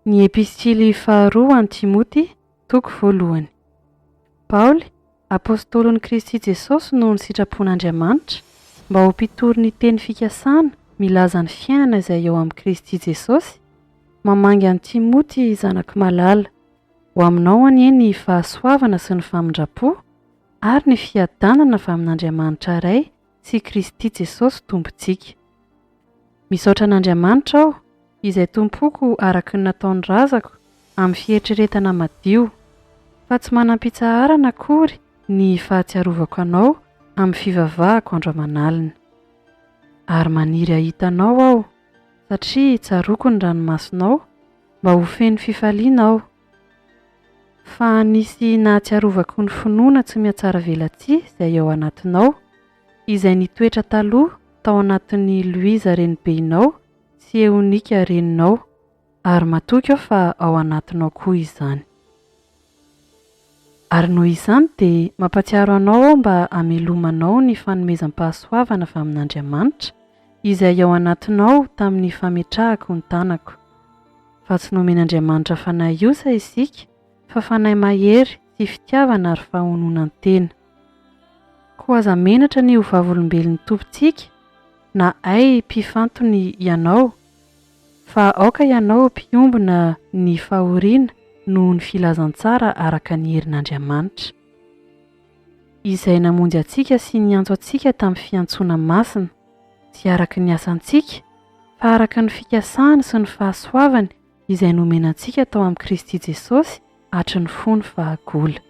Ny Epistily faharoa ho an'i Timoty, toko voalohany. Paoly, apostolin'i Kristy Jesosy noho ny sitrapon'Andriamanitra, mba ho mpitory ny teny fikasana milaza ny fiainana izay ao amin'i Kristy Jesosy, mamangy an'i Timoty zanako malala. Ho aminao anie ny fahasoavana sy ny famindram-po ary ny fiadanana avy amin'Andriamanitra Ray sy Kristy Jesosy Tompontsika. Misaotra an'Andriamanitra aho, izay tompoiko araka ny nataon'ny razako, amin'ny fieritreretana madio, fa tsy manam-pitsaharana akory ny fahatsiarovako anao amin'ny fivavahako andro aman'alina. Ary maniry hahita anao aho, satria tsaroako ny ranomasonao, mba ho feno fifaliana aho. Fa nisy nahatsiarovako ny finoana tsy mihatsaravelatsihy izay ao anatinao, izay nitoetra taloha tao anatin'i Loiza renibenao sy Eonika reninao, ary matoky aho fa ao anatinao koa izany. Ary noho izany dia mampatsiaro anao aho mba hamelomanao ny fanomezam-pahasoavana avy amin'Andriamanitra izay ao anatinao tamin'ny fametrahako ny tanako. Fa tsy nomen'Andriamanitra fanahy osa isika, fa fanahy mahery sy fitiavana ary fahononan-tena. Koa aza menatra ny ho vavolombelon'ny Tompontsika na hay mpifantony ianao, fa aoka ianao ho mpiombona ny fahoriana noho ny filazantsara araka ny herin'Andriamanitra, izay namonjy antsika sy niantso antsika tamin'ny fiantsoana masina, tsy araka ny asantsika, fa araka ny fikasany sy ny fahasoavany izay nomena antsika tao amin'i Kristy Jesosy hatry ny fony fahagola.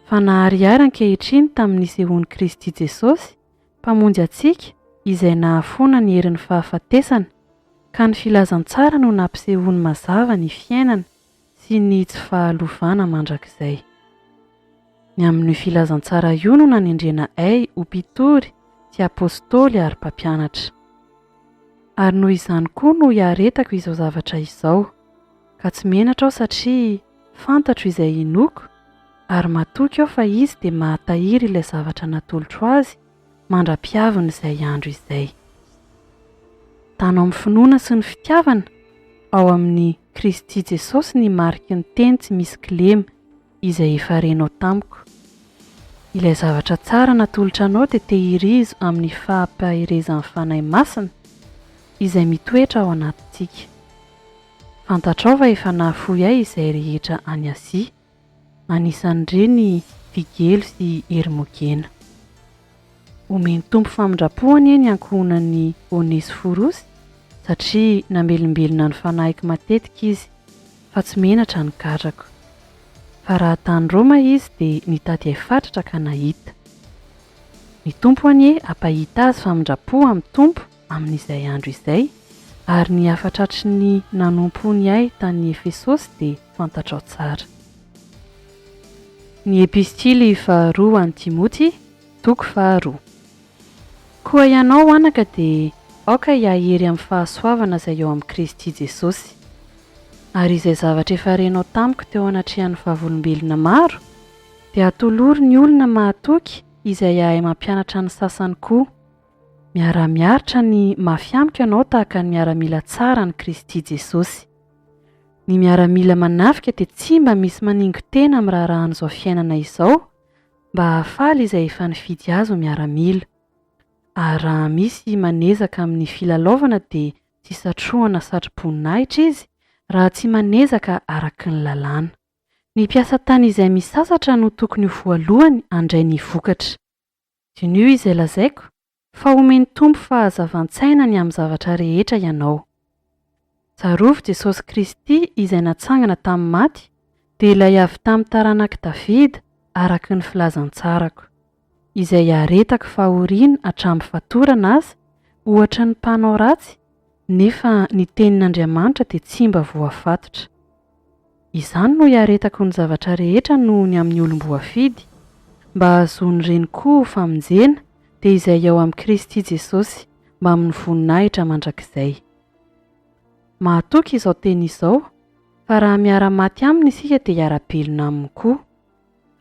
Fa naharihary ankehitriny tamin'ny nisehoan'i Kristy Jesosy, Mpamonjy antsika, izay nahafoana ny herin'ny fahafatesana, ka ny filazantsara no nampisehoany mazava ny fiainana sy ny tsy fahalovana mandrakizay. Ny amin'io filazantsara io no nanendrena ahy ho mpitory sy apostoly ary mpampianatra. Ary noho izany koa no iaretako izao zavatra izao, ka tsy menatra aho satria fantatro izay inoako, ary matoky aho fa Izy dia mahatahiry ilay zavatra natolotro Azy mandra-piavin'izay andro izay. Tano amin'ny finoana sy ny fitiavana ao amin'i Kristy Jesosy ny mariky ny teny tsy misy kilema izay efa renao tamiko. Ilay zavatra tsara natolotra anao dia tehirizo amin'ny fahampaherezan'ny Fanahy Masina izay mitoetra ao anatintsika. Fantatrao fa efa nahafoy ahy izay rehetra any Asia, anisan'ireny Figelo sy Hermogena. Omen'ny Tompo famindram-po anie ny ankohonan'i Onesiforosy, satria namelombelona ny fanahiko matetika izy, fa tsy menatra ny gadrako. Fa raha tany Roma izy dia nitady ahy fatratra ka nahita. Ny Tompo anie hampahita azy famindram-po amin'ny Tompo amin'izay andro izay, ary ny hafatratry ny nanompoany ahy tany Efesosy dia fantatrao tsara. Ny Epistily faharoa ho an'i Timoty Toko faharoa. Koa ianao, anaka, dia aoka hiahery amin'ny fahasoavana izay ao amin'i Kristy Jesosy. Ary izay zavatra efa renao tamiko teo anatrehan'ny vavolombelona maro, dia atolory ny olona mahatoky izay hahay mampianatra ny sasany koa. Miaraha-miaritra ny mafy amiko ianao tahaka ny miaramila tsara an'i Kristy Jesosy. Ny miaramila manafika dia tsy mba misy maningo-tena amin'ny raharahan'izao fiainana izao, mba hahafaly izay efa nifidy azy ho miaramila. Ary raha misy manezaka amin'ny filalaovana dia tsy satrohana satroboninahitra izy raha tsy manezaka araka ny lalàna. Ny mpiasa tany izay misasatra no tokony ho voalohany handray ny vokatra. Diniho izay lazaiko, fa homen'ny Tompo fahazavan-tsaina ny amin'ny zavatra rehetra ianao. Tsarovy Jesosy Kristy izay natsangana tamin'ny maty, dia ilay avy tamin'ny taranak'i Davida araka ny filazantsarako, izay iaretako fahoriana hatramin'ny fatorana aza, ohatra ny mpanao ratsy, nefa ny tenin'Andriamanitra dia tsy mba voafatotra. Izany no iaretako ny zavatra rehetra noho ny amin'ny olom-boafidy, mba hahazoan'ireny koa ho famonjena, dia izay ao amin'i Kristy Jesosy, mbamin'ny voninahitra mandrakizay. Mahatoky izao teny izao, fa raha miara-maty aminy isika dia hiara-belona aminy koa.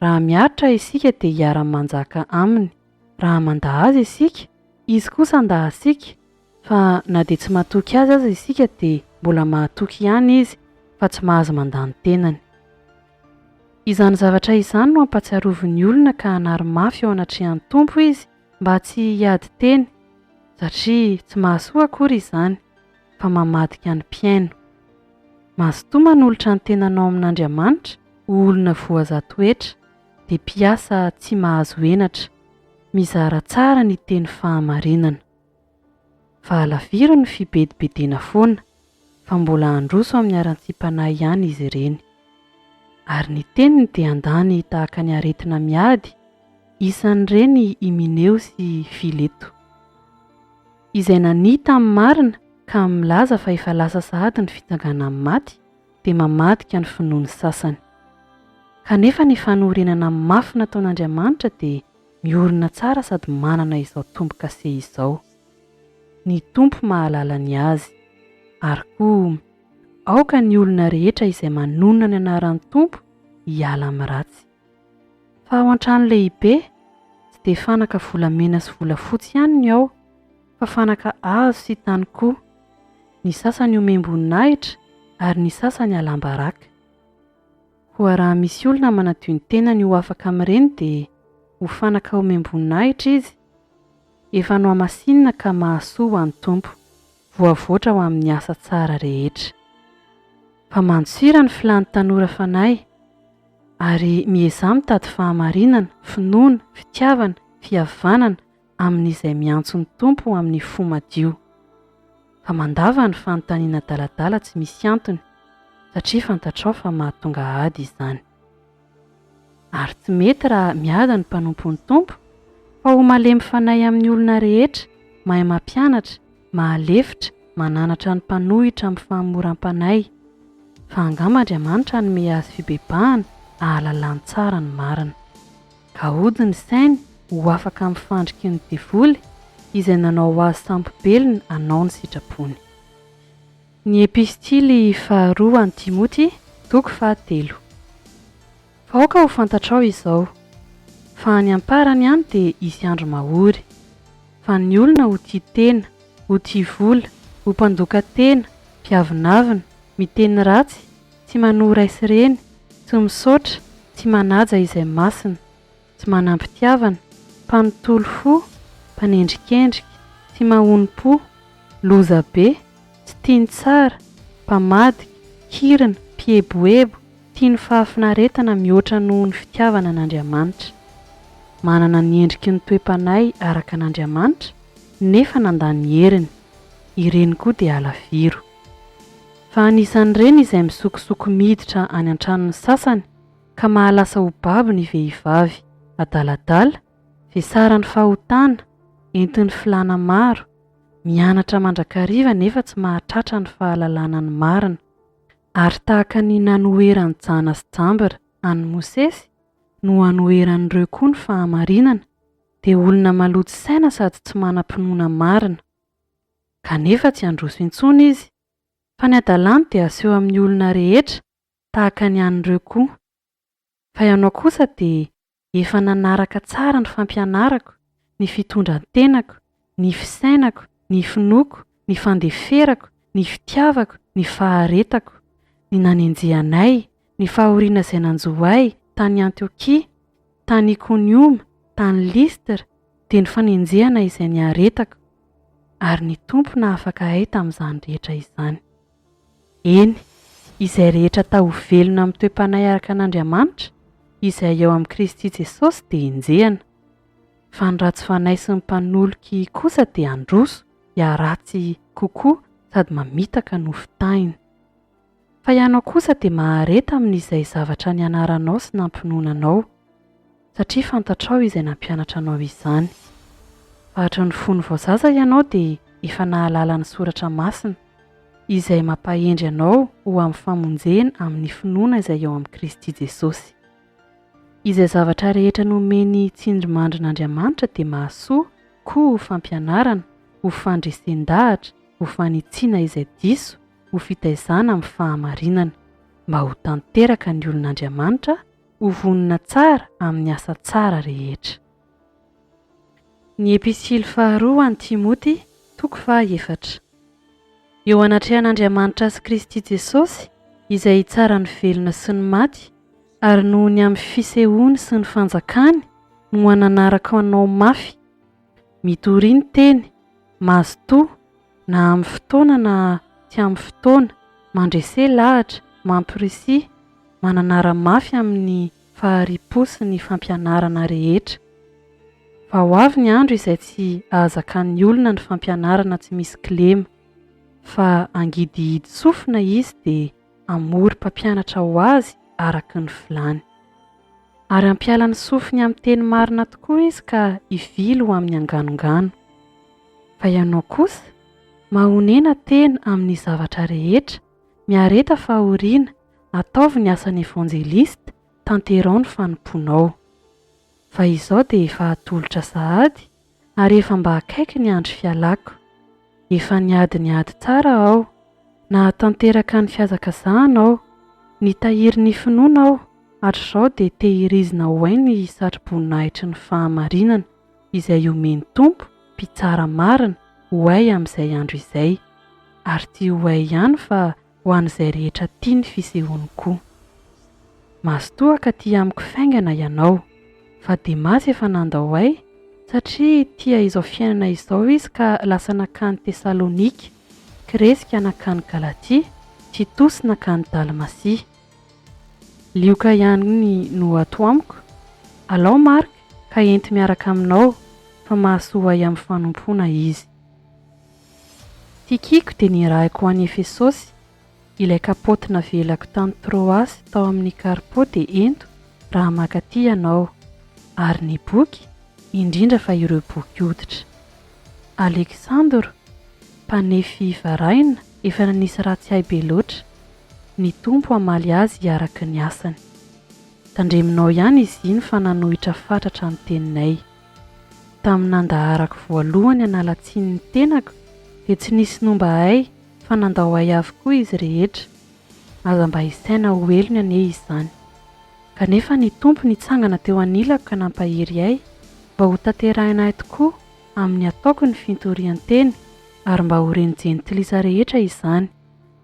Raha miaritra isika dia hiara-manjaka aminy. Raha mandà azy isika, izy kosa handà antsika, fa na dia tsy matoky azy aza isika dia mbola mahatoky ihany izy. fa tsy mahazo mandà ny tenany. Izany zavatra izany no ampatsiarovy ny olona ka hanary mafy eo anatrehan'ny Tompo izy mba tsy hiady teny, satria tsy mahasoa akory izany, fa mamadika ny mpihaino. Mazotoa manolotra ny tenanao amin'Andriamanitra ho olona voaza toetra, dia mpiasa tsy mahazo henatra, mizara tsara ny teny fahamarinana. Fa alaviro ny fibedibedena foana, fa mbola handroso amin'ny harantsiam-panahy ihany izy ireny. Ary ny teniny dia handany tahaka ny aretina miady, isan'ireny Hymeneo sy Fileto. Izay nania tamin'ny marina ka milaza fa efa lasa sahady ny fitsanganan'ny maty dia mamadika ny finoan'ny sasany. Kanefa ny fanorenana mafy nataon'Andriamanitra dia miorina tsara sady manana izao tombo-kase izao. Ny Tompo mahalala ny azy. Ary koa, aoka ny olona rehetra izay manonona ny anaran'ny Tompo hiala amin'ny ratsy. Fa ao an-trano lehibe, tsy dia fanaka volamena sy volafotsy ihany ny ao, fa fanaka hazo sy tany koa. Ny sasany omem-boninahitra ary ny sasany alam-baraka. Koa raha misy olona manadio ny tenany ho afaka amin'ireny dia ho fanaka omem-boninahitra izy, efa nohamasinina ka mahasoa ho an'ny Tompo, voavoatra ho amin'ny asa tsara rehetra. Fa mandosira ny filàn'ny tanora fanahy, ary miezaha mitady fahamarinana, finoana, fitiavana, fihavanana amin'izay miantso ny Tompo amin'ny fo madio. Fa mandava ny fanontaniana adaladala tsy misy antony, satria fantatrao fa mahatonga ady izany. Ary tsy mety raha miady ny mpanompon'ny Tompo, fa ho malemy fanahy amin'ny olona rehetra, mahay mampianatra, mahalefitra, mananatra ny mpanohitra amin'ny fahamoram-panahy. Fa angamba Andriamanitra hanome azy fibebahana hahalalany tsara ny marina. Ka hody ny sainy ho afaka amin'ny fandriky ny devoly izay nanao azy sampobelona hanao ny sitrapony. Ny Epistily faharoa an'i Timoty, toko fahatelo. Fa aoka ho fantatrao izao, fa any am-parany any dia hisy andro mahory, fa ny olona ho tia tena, ho tia vola, ho mpandoka tena, mpiavonavona, miteny ratsy, tsy manoa ray sy reny, tsy misaotra, tsy manaja izay masina, tsy manam-pitiavana, mpanontolo fo, mpanendrikendrika, tsy mahonom-po, loza be, tsy tia ny tsara, mpamadika, kirina, mpieboebo, tia ny fahafinaretana mihoatra noho ny fitiavana an'Andriamanitra. Manana ny endriky ny toe-panahy araka an'Andriamanitra, nefa nandà ny heriny. Ireny koa dia alaviro. Fa anisan'ireny izay misokosoko miditra any an-tranon'ny sasany, ka mahalasa ho babo ny vehivavy, adaladala, vesaran'ny fahotana, entin'ny filàna maro, mianatra mandrakariva nefa tsy mahatratra ny fahalalana ny marina. Ary tahaka ny nanoheran'i Jana sy Jambra an'i Mosesy no anoheran'ireo koa ny fahamarinana, dia olona maloto saina sady tsy manam-pinoana marina. Kanefa tsy handroso intsony izy, fa ny hadalany dia haseho amin'ny olona rehetra tahaka ny an'ireo koa. Fa ianao kosa dia efa nanaraka tsara ny fampianarako, ny fitondran-tenako, ny fisainako, ny finoako, ny fandeferako, ny fitiavako, ny faharetako, ny nanenjehanay, ny fahoriana izay nanjo ahy tany Antiokia, tany Ikonioma, tany Lystra, dia ny fanenjehana izay niaretako, ary ny Tompo nahafaka ahy tamin'izany rehetra izany. Eny, izay rehetra atao ho velona amin'ny toe-panahy araka an'Andriamanitra, izay ao amin'i Kristy Jesosy dia enjehina. Fa ny ratsy fanahy sy ny mpanoloky kosa dia handroso hiharatsy kokoa sady mamitaka no fitahina. Fa ianao kosa dia mahareta amin'izay zavatra nianaranao sy nampinoana anao. Satria fantatrao izay nampianatra anao izany. Fa hatry ny fony vao zaza ianao dia efa nahalala ny soratra masina, izay mampahendry anao ho amin'ny famonjena amin'ny finoana izay ao amin'i Kristy Jesosy. Izay zavatra rehetra nomen'ny tsindrimandrin'Andriamanitra dia mahasoa koa ho fampianarana, ho fandresen-dahatra, ho fanitsiana izay diso, ho fitaizana amin'ny fahamarinana, mba ho tanteraka ny olon'Andriamanitra, ho vonona tsara amin'ny asa tsara rehetra. Ny Epistily faharoa ho an'i Timoty, toko fahaefatra. Eo anatrehan'Andriamanitra sy Kristy Jesosy, Izay hitsara ny velona sy ny maty, ary noho ny amin'ny fisehoany sy ny fanjakany no hananarako anao mafy. Mitoria ny teny, mazotoa, na amin'ny fotoana na tsy amin'ny fotoana, mandrese lahatra, mampirisia, mananara mafy amin'ny fahari-po sy ny fampianarana rehetra. Fa ho avy ny andro izay tsy hahazakan'ny olona ny fampianarana tsy misy kilema, fa hangidihidy sofina izy dia hamory mpampianatra ho azy araka ny filàny. Ary hampiala ny sofiny amin'ny teny marina tokoa izy ka hivily ho amin'ny anganongano. Fa ianao kosa, mahonena tena amin'ny zavatra rehetra, miareta fahoriana, ataovy ny asan'ny evanjelista, tanterao ny fanompoanao. Fa izao dia efa atolotra sahady, ary efa mba akaiky ny andro fialako. Efa niady ny ady tsara aho, nahatanteraka ny fihazakazahana aho, nitahiry ny finoana aho, hatrizao dia tehirizina ho ahy ny satroboninahitry ny fahamarinana, izay omen'ny Tompo, Mpitsara marina, ho ahy amin'izay andro izay. Ary tsy ho ahy ihany fa ho an'izay rehetra tia ny fisehoany koa. Mazotoa ka tia amiko faingana ianao, fa Demasy efa nandao ahy, satria tia izao fiainana izao izy ka lasa nankany Tesalonika, Kreska nankany Galatia, Titosy nankany Dalmasia. Lioka ihany no ato amiko, alao Marka ka ento miaraka aminao, fa mahasoa ahy amin'ny fanompoana izy. Tykiko dia nirahiko ho any Efesosy, ilay kapaoty navelako tany Troasy tao amin'i Karpo dia ento raha mankaty ianao, ary ny boky, indrindra fa ireo boky hoditra. Aleksandro, mpanefy varahina, efa nanisy ratsy ahy be loatra. Ny Tompo hamaly azy araka ny asany. Tandremonao ihany izy iny fa nanohitra fatratra ny teninay. Tamin'ny nandaharako voalohany hanala tsiny ny tenako dia tsy nisy nomba ahy fa nandao ahy avokoa izy rehetra. Aza mba isaina ho helony anie izany. Kanefa ny Tompo nitsangana teo anilako ka nampahery ahy mba ho tanterahina ahy tokoa amin'ny ataoko ny fintorian-teny ary mba ho ren'ny jentilisa rehetra izany,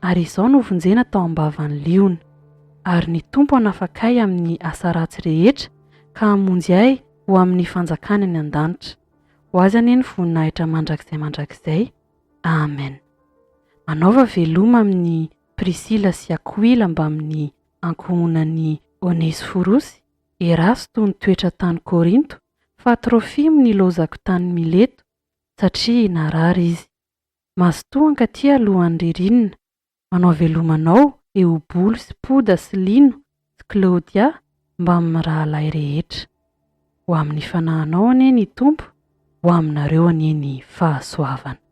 ary izao novonjena tao am-bavan'ny liona. Ary ny Tompo hanafaka ahy amin'ny asa ratsy rehetra ka hamonjy ahy ho amin'ny fanjakany any an-danitra. Ho Azy anie ny voninahitra mandrakizay mandrakizay. Amen. Manaova veloma amin'i Prisila sy Akoila mbamin'ny ankohonan'i Onesiforosy, Erasto nitoetra tany Korinto, fa Trofimo nilaozako tany Mileto, satria narary izy. Mazotoa hankaty alohan'ny ririnina, Manao veloma anao Eobolo sy Poda sy Lino sy Klaodia mbamin'ny rahalahy rehetra. Ho amin'ny fanahinao anie ny Tompo, ho aminareo anie ny fahasoavana.